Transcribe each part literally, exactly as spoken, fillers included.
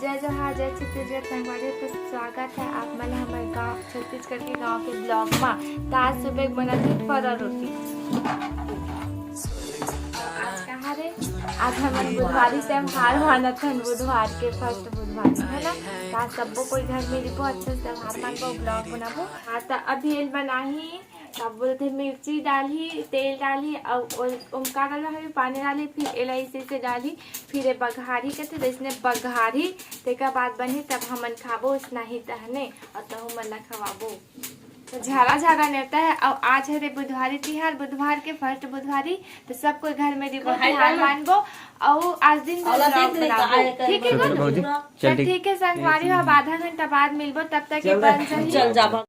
जय जोहार, जय छत्तीसगढ़ संगवारी, तो स्वागत है आप मन ला हमर गाँव, छत्तीसगढ़ के गाँव के vlog मा। त आज सुबह के बनत हे फरा रोटी। आज कहाँ रे? आज हमन बुधवारी त्योहार मानत हन, बुधवार के first बुधवारी, है ना? त आज सबो कोई घर में रहिबो, अच्छा से त्योहार मानबो, vlog बनाबो। हाँ, त अभी एल बनाही का बोलथे, मिर्ची डालही, तेल डालही, अउ ओल-, ओमका डालही, पानी डालही, फिर एला अइसे, अइसे डालही, फिर ए बघारही कथे, जइसने बघारही, तेकर बाद बनही, तब हमन खाबो, ओइसना ही तहने, अउ तहू मन ला खवाबो। तो झारा झारा नेवता है, अउ आज हरे बुधवारी तिहार, बुधवार के first बुधवारी, तो सब कोई घर में रहिबो, तिहार मानबो, अउ आज दिन भर vlog बनाबो। ठीक है, चलो, चलो, भौजी, चल, ठीक। ठीक है, संगवारी हो, अब आधा घंटा बाद मिलबो, तब तक ये बन जाही। चल जा।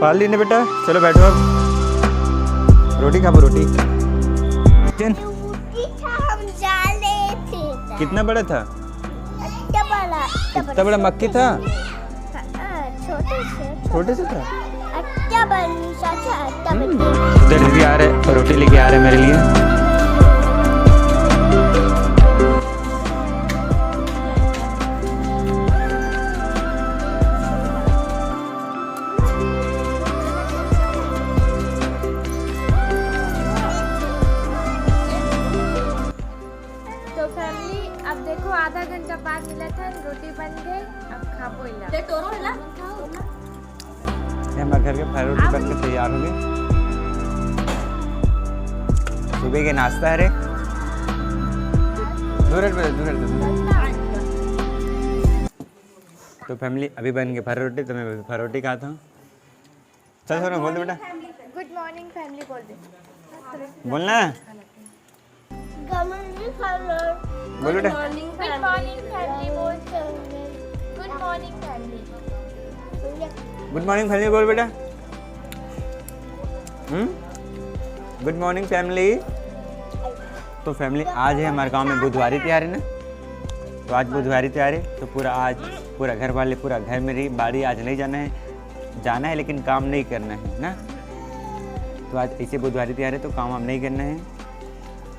पाली ने बेटा, चलो बैठो अब। रोटी खाबो, रोटी। कितना बड़ा था? इतना बड़ा, इतना बड़ा मक्की था? हाँ, छोटे से। छोटे से था? इतना बड़ा, चाचा, इतना बड़ा। इधर दीदी आ रहे, रोटी लेके आ रहे मेरे लिए। तो family, अब देखो आधा घंटा बाद मिलत हन, रोटी बन गे, अब खाबो एला। ये हमारे घर के फरा रोटी बन के तैयार हो गई। सुबह के नाश्ता हरे। दूर हट, दूर हट, दूर हट। तो family, अभी बन के फरा रोटी, तो मैं अभी फरा रोटी खाता हूँ। चल, सोना, बोल दे बेटा। Good morning family बोल दे। बोलना। बोल बेटा। Good morning family बोल। Good morning family। Good morning family बोल बेटा। हम्म, good morning family। तो family, आज है हमारे गांव में बुधवारी तिहार है ना, तो आज बुधवारी तिहार है, तो पूरा आज पूरा घर वाले पूरा घर में रही, बाड़ी आज नहीं जाना है, जाना है लेकिन काम नहीं करना है ना। तो आज ऐसे बुधवारी तिहार है तो काम वाम नहीं करना है।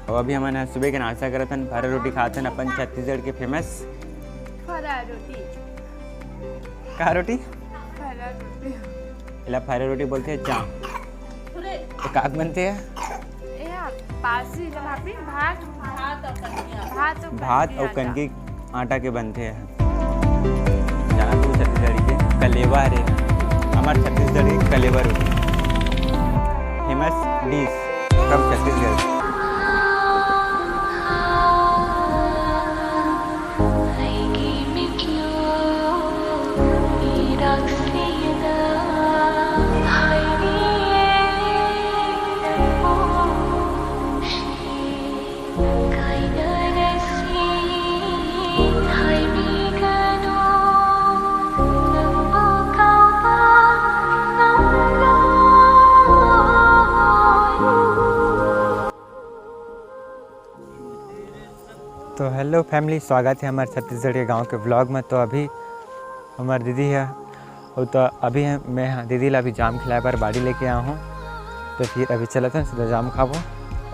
और अभी हमन ह सुबह के नाश्ता करत हन, फरा रोटी खात हन, अपन छत्तीसगढ़ के famous फरा रोटी। का रोटी? फरा रोटी। एला फरा रोटी बोलथे, चाप। अरे। तो का बनथे? एहा बासी जब भात, भात अउ कनकी आटा। भात अउ कनकी आटा के बनथे। जाना तू छत्तीसगढ़ी के कलेवा रे, हमर छत्तीसगढ़ी कलेवा रोटी। Famous dish from Chhattisgarh. तो hello family, स्वागत है हमारे छत्तीसगढ़ के गांव के vlog में। तो अभी हमार दीदी है, और तो अभी हम, मैं ह दीदी ला अभी जाम खिलाए बर बाड़ी लेके आया हूँ। तो फिर अभी चलत हन सीधा जाम खाबो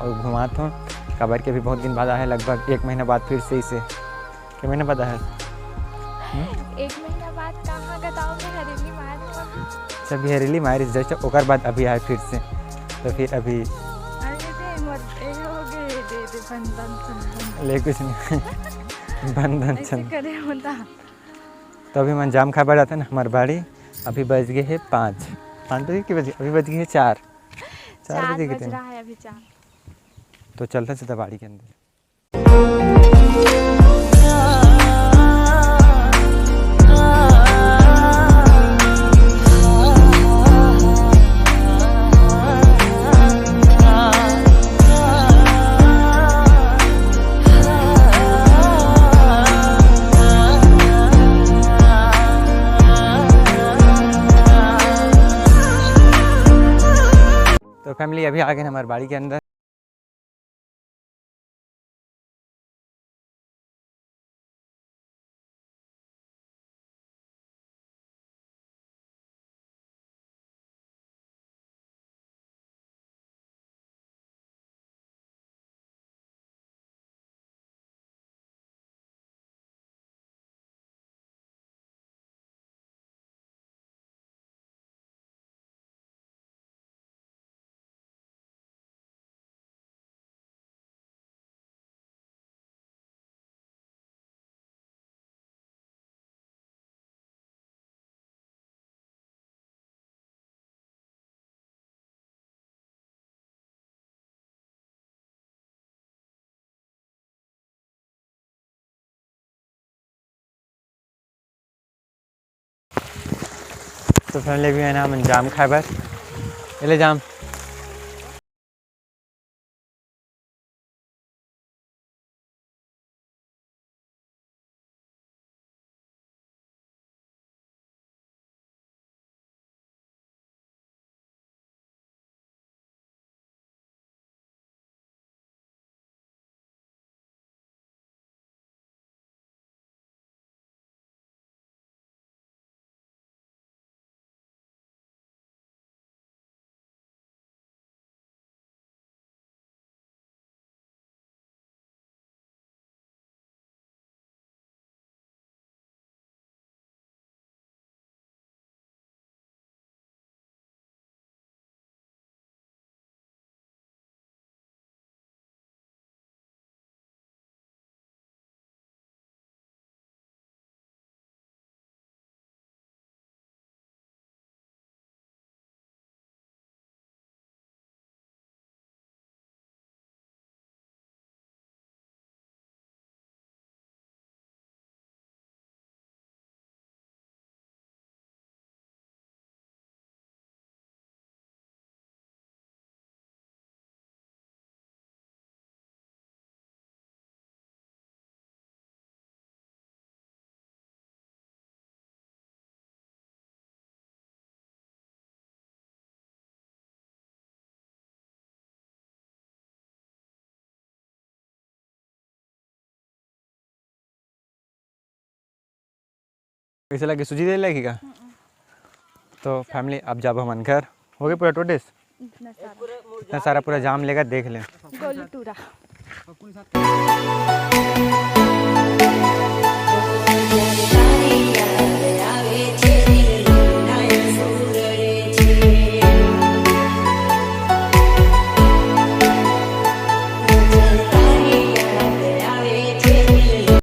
और घुमात हूँ, काबर के अभी बहुत दिन बाद आए हैं, लगभग एक महीना बाद फिर से इसे। के महीना बाद आए हैं? हम्म? एक महीना बाद कहाँ बताओ, मैं हरेली मार हूँ। अच्छा, अभी हरेली मारिस जैसे, ओकर बाद अभी आए फिर से। तो फिर अभी अरे दे, मोर, ए हो गए, दे, दे, बंधन, बंधन। ले कुछ नहीं। बंधन ऐसे चंद। करे होता। तो अभी मन जाम खाए बर जाते ना हमार बाड़ी। अभी बज गए हैं पाँच। पाँच बजे की बजे? अभी बज गए हैं चार। चार चार बजे के बज time। रहा है अभी चार। तो चलते सीधा बाड़ी के अंदर। तो family, अभी आ गए हमारे बाड़ी के अंदर। तो family भी है ना, हमन जाम खाए बर। ये ले जाम। कैसे लगे, सूजी दे लगी का? तो family, अब जाबो हमन घर। हो गए पूरा टोटेस? इतना सारा। इतना सारा पूरा जाम लेगा, देख ले। गोलू टूरा।